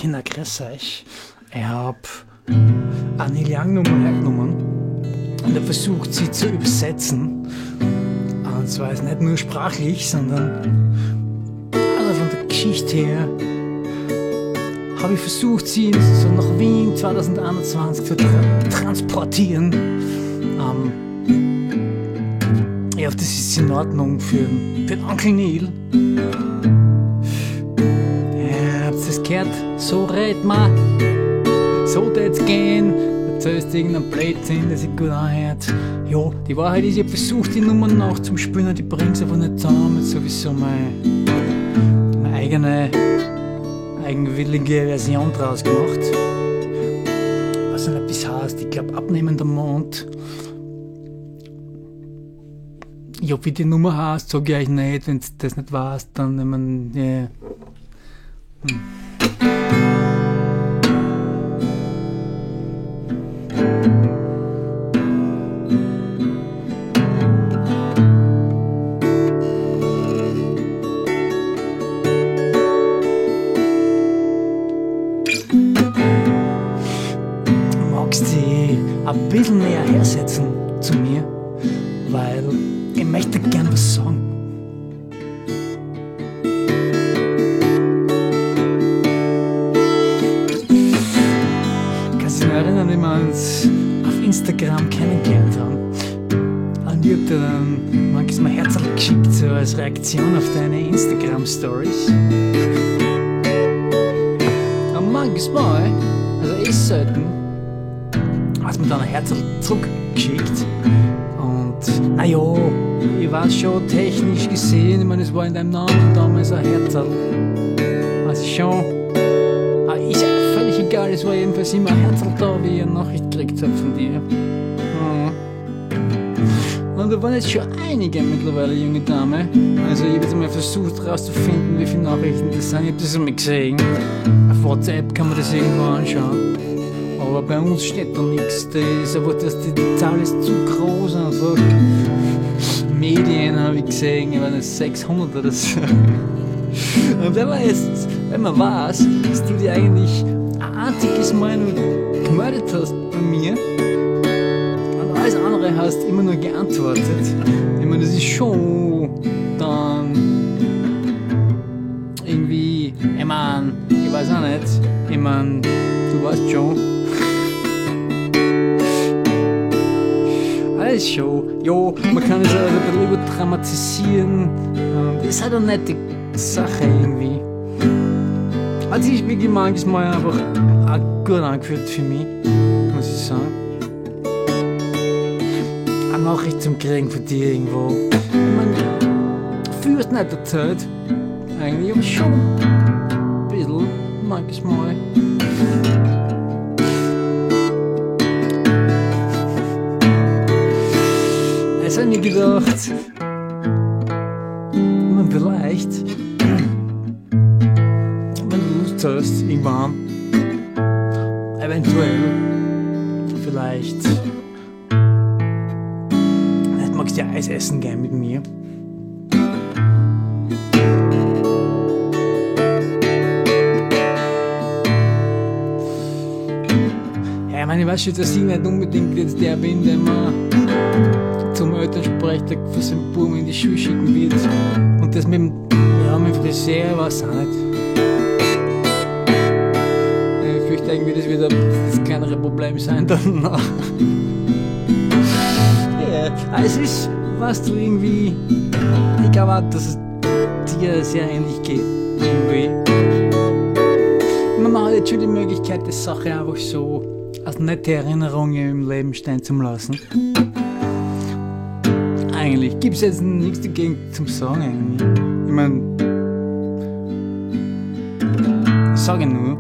Kinder, grüß euch. Ich hab eine Neil Young Nummer hergenommen und hab versucht, sie zu übersetzen. Und zwar ist nicht nur sprachlich, sondern also von der Geschichte her habe ich versucht, sie so nach Wien 2021 zu transportieren. Ich hoffe, das ist in Ordnung für den Onkel Neil. Ja, habt ihr das gehört? So redet man. So tät's gehen. Erzählst irgendeinen Blödsinn, der sich gut anhört. Ja, die Wahrheit ist, ich hab versucht, die Nummer nachzuspielen, die bringt's einfach nicht zusammen. Jetzt sowieso meine eigene, eigenwillige Version draus gemacht. Ich weiß nicht, ob das heißt. Ich glaub, abnehmender Mond. Ja, wie die Nummer heißt, sag ich euch nicht. Wenn du das nicht weißt, dann, ich mein, yeah. Magst du dich ein bisschen näher hersetzen zu mir, weil ich möchte gern was sagen. Kannst du dich noch erinnern, wie wir uns auf Instagram kennengelernt haben? Und ich hab dir dann manches Mal Herzl geschickt, so als Reaktion auf deine Instagram-Stories. Und manches Mal, also eh selten, hast du mir dann ein Herzl zurückgeschickt. Und naja, ich weiß schon, technisch gesehen, ich meine, es war in deinem Namen damals ein Herzl. Weiß ich schon. Aber ist ja völlig egal, es war jedenfalls immer ein Herzl da, wie ich eine Nachricht gekriegt hab von dir. Und da waren jetzt schon einige mittlerweile, junge Dame. Also ich hab jetzt mal versucht rauszufinden, wie viele Nachrichten das sind. Ich hab das einmal gesehen. Auf WhatsApp kann man das irgendwo anschauen. Aber bei uns steht da nichts. Das ist einfach, dass die Zahl ist zu groß einfach. Medien habe ich gesehen, ich meine 600 oder so. Und wenn man jetzt, wenn man weiß, dass du dich eigentlich ein einziges Mal nur gemeldet hast bei mir und alles andere hast immer nur geantwortet. Ich meine, das ist schon dann irgendwie, ich mein, ich weiß auch nicht, ich mein, du weißt schon. Alles schon, ja, man kann es auch ein bisschen überdramatisieren. Das ist halt eine nette Sache irgendwie. Hat sich wirklich manchmal einfach auch gut angefühlt für mich, muss ich sagen. Eine Nachricht zum Kriegen von dir irgendwo. Ich mein, viel hast du nicht erzählt, eigentlich, aber schon ein bisschen, manchmal. Jetzt hab ich mir gedacht, man, vielleicht, wenn du Lust hast, irgendwann, eventuell, vielleicht magst du ja Eis essen gehen mit mir. Ja, ich meine, ich weiß schon, dass ich nicht unbedingt jetzt der bin, der man zum Elternsprechtag für seinen Buben in die Schule schicken wird. Und das mit dem, ja, mit dem Friseur, weiß auch nicht. Ich fürchte irgendwie, das wird das kleinere Problem sein danach. Ja, es ist, weißt du, irgendwie, ich glaube auch, dass es dir sehr ähnlich geht. Irgendwie. Man hat jetzt schon die Möglichkeit, die Sache einfach so als nette Erinnerung im Leben stehen zu lassen. Eigentlich gibt's jetzt nichts dagegen zum Sagen eigentlich. Ich mein, ich sage nur.